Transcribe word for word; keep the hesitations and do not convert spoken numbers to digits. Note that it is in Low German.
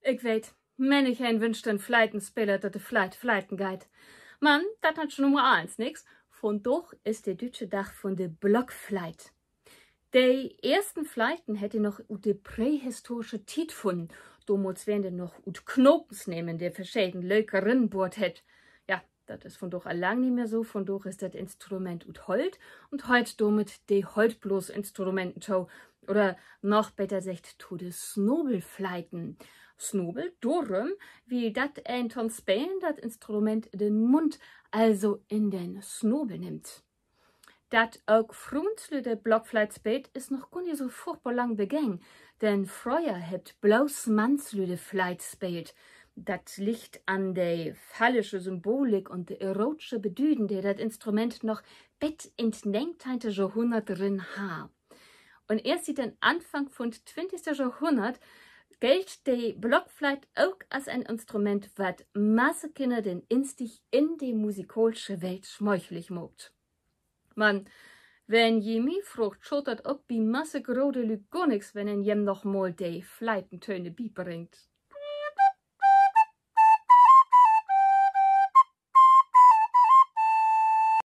Ik weet, männicheen wünscht en Fleitenspeler, dat de Fleit fleiten geiht. Man dat hett nu mal allens nix. Vundaag is de düütsche Dag vun de Blockfleit. De eersten Fleiten hett een noch ut de prähistorische Tiet funnen. Domals weren de noch ut Knakens, in de verscheden Löker rinbohrt hett. Ja, dat is vundaag al lang nich mehr so. Vundaag is dat Instrument ut Holt un höört dormit de Holtblaasinstrumenten to. Oder noch beter seggt, to de Snabelfleiten. Snabel dorüm, wiel dat een to'n Spelen dat Instrument den Mund, also in den Snabel nimmt. Dat ok Fruenslüüd de Blockfleit speelt, is noch gor nich so furchtbor lang begäng. Denn fröher hebbt bloots Mannslüüd de Fleit speelt. Dat liggt an de phallische Symbolik un de erotsche Bedüden, de dat Instrument noch bet in't negenteihnte Johrhunnert rin harr. Un eerst siet den Anfang vun't twintigste Johrhunnert gellt de Blockfleit ok as en Instrument, wat masse Kinner den Instieg in de musikaalsche Welt mööglich maakt. Man wenn ji mi fraagt, schaadt dat ok bi masse grote Lüüd gor nix, wenn een jem noch mal de Fleitentöne bibringt.